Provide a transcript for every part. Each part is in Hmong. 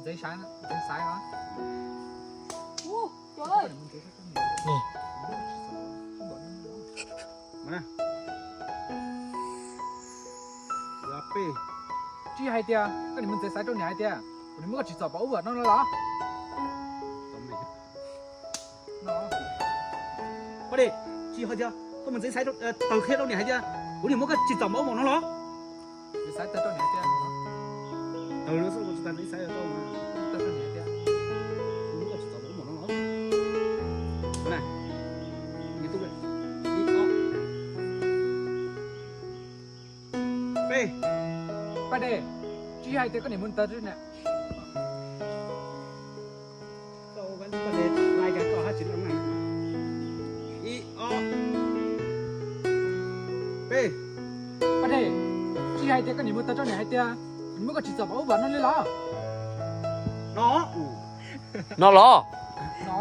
Ntxeev xaiv, ntxeev xaiv os. Tsis hais tias koj niam mus ntxeev xaiv rau niam hais tias kuv niam muab koj tsim txom pov ub pov no los? Poj Dej, tsis hais tias koj mus ntxeev xaiv, taw qhia rau niam hais tias kuv niam muab koj tsim txom pov ub pov no los? Ntxeev xaiv taw rau niam hais tias, taw no xwb, ntxeev xaiv taw rau niam hais tias kuv niam muab koj tsim txom pov ub pov no los? Peb. Paj Dej, tsis hais tias koj niam mus taw rau niam. Ib, ob, peb. Paj Dej, tsis hais tias koj niam mus taw rau niam hais tias kuv niam muab koj tsim txom pov ub pov no li los? No. No los? No.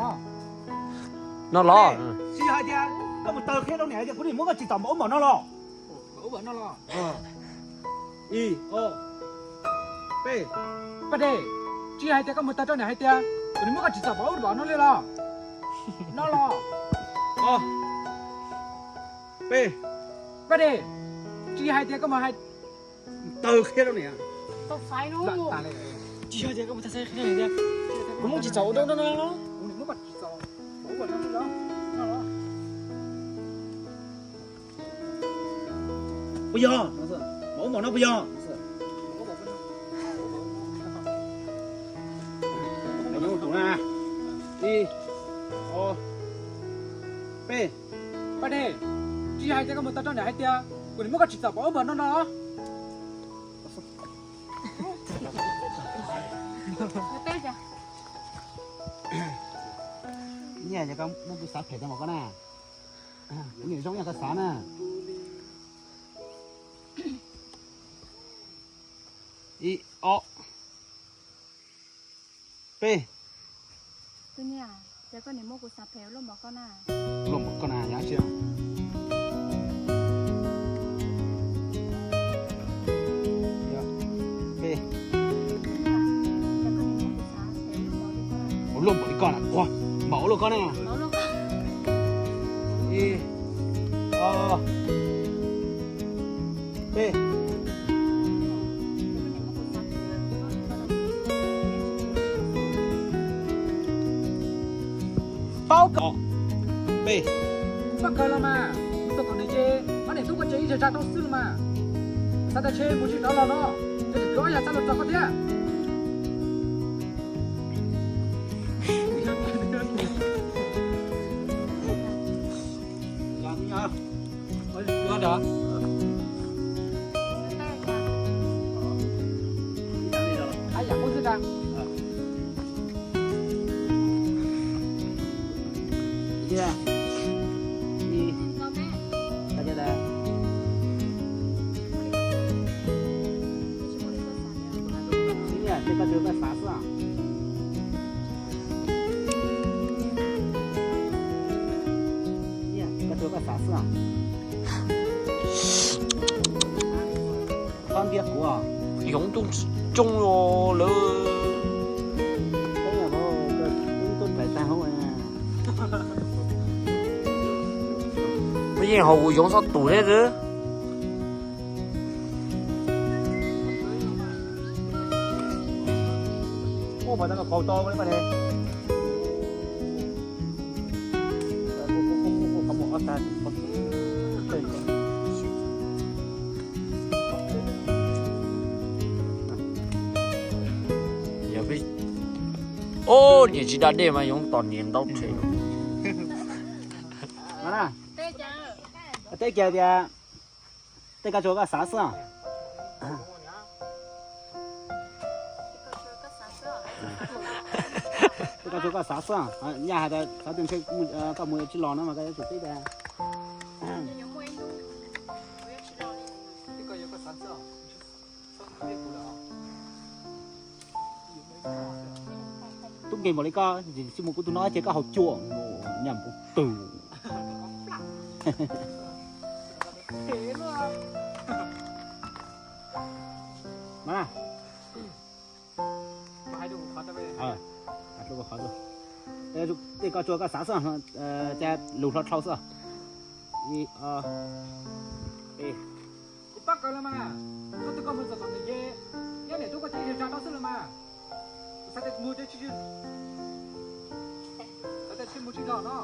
No los? Tsis hais tias koj mus taw qhia rau niam hais tias kuv niam muab koj tsim txom pov ub pov no los? Ib, ob, peb. Paj Dej, tsis hais tias koj mus taw rau niam hais tias kuv niam muab koj tsim txom pov ub pov no li los? No los? Peb. Paj Dej, tsis hais tias koj mus hais, taw qhia rau niam. Tsis hais tias koj mus taw qhia rau niam tias kuv muab tsim txom ub pov no los? Puas yog? Pov ub pov no puas yog? Ib, ob, peb. Paj Dej, tsis hais tias koj mus taw rau niam hais tias kuv niam muab koj tsim txom pov ub pov no los? Nyiaj yog koj muab kuv xav phem tau mas koj na. Kuv niam zoo yog koj xav na. Ib, ob, peb. Tus niam, ces koj niam muab kuv xav phem ua luaj npaum koj na. Luaj npaum koj na, yog tsis? Peb. Ua luaj npaum li koj na, ua npaum ua luaj koj na. Ib, ob, peb. Paub kawg. Peb. Kuv paub kawg los mas, kuv tus poj niam ces ob niam tub koj tsev ib zaj tsa tau xwb los mas. Xav tas ntshe mus tsis tau los no, ces tsis tau yam txhaj los txog koj thiab. Koj tsuas koj xav xwb. Koj ntiab kuv. Yoov tub tsis coob lawm. Peb yeej haus kuv yoov txhob tus thiab xwb. Ob, niam tsis da dej mas yoov tom niam ntaub rhe. Teb kiag tias, tej koj tsuas koj xav xwb. Tej koj tsuas koj xav xwb. Nyaj hais tias xav tias ntshe koj mus tsis los no mas koj yuav tsum teb tias. Tub Kev npaum li koj, tsis mus kuv tus no ces koj haus cuam nyam npua tug. Mas na, tej koj tsuas koj xav xwb, cas lus hlo dhau xwb. Kuv pab kawg los mas, koj twb koj mus txog tom ntawm ces nyob niam tub koj cev zog zog rau xwb los mas. Kuv xav tias mus ces tsis, xav tias tsis mus tsis los no.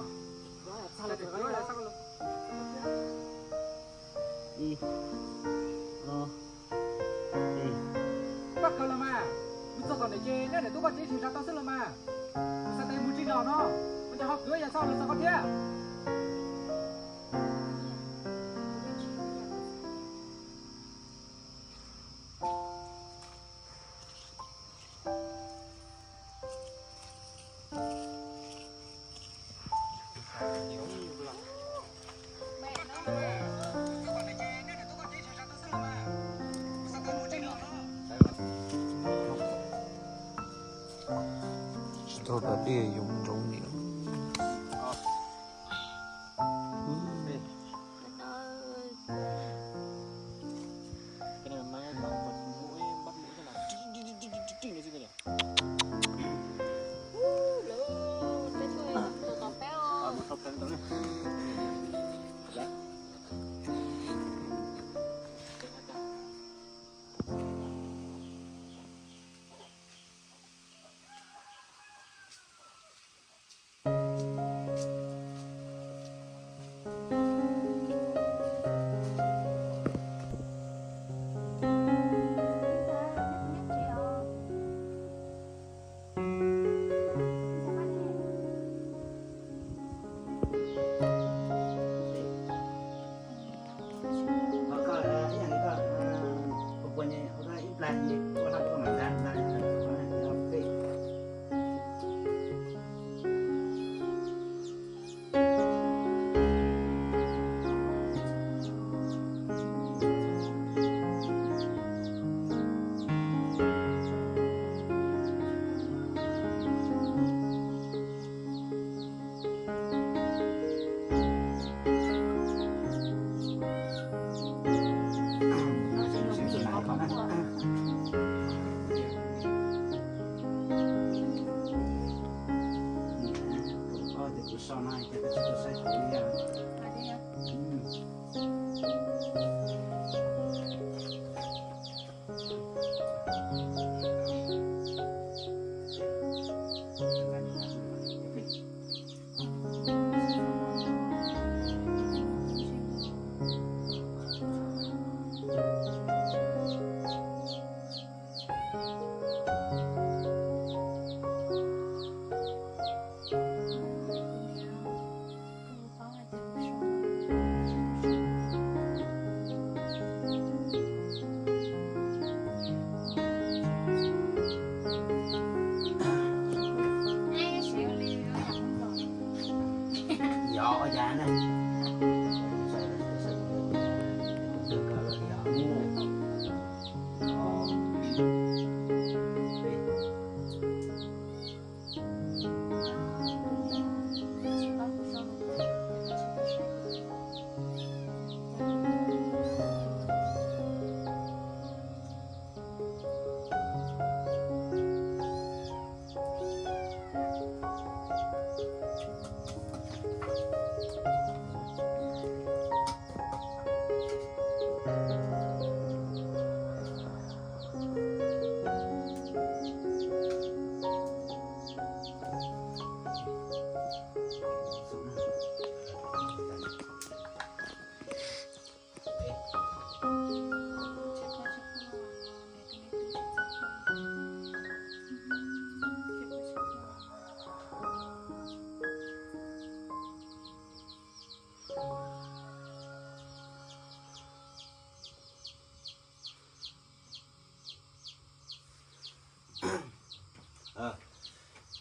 Pab kawg los mas, mus txog tom ntawm ces nyob niam tub koj cev zog zog rau xwb los mas. Kuv xav tias mus tsis los no, mus ces ho kwv yam txhob los txog koj thiab. Tsis tau tas dej yoov ntsoov niam.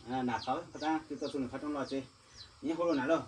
Nam qhov, koj tab twb tau txug nws qhov rooj los ces yeej hu rau nam lauj.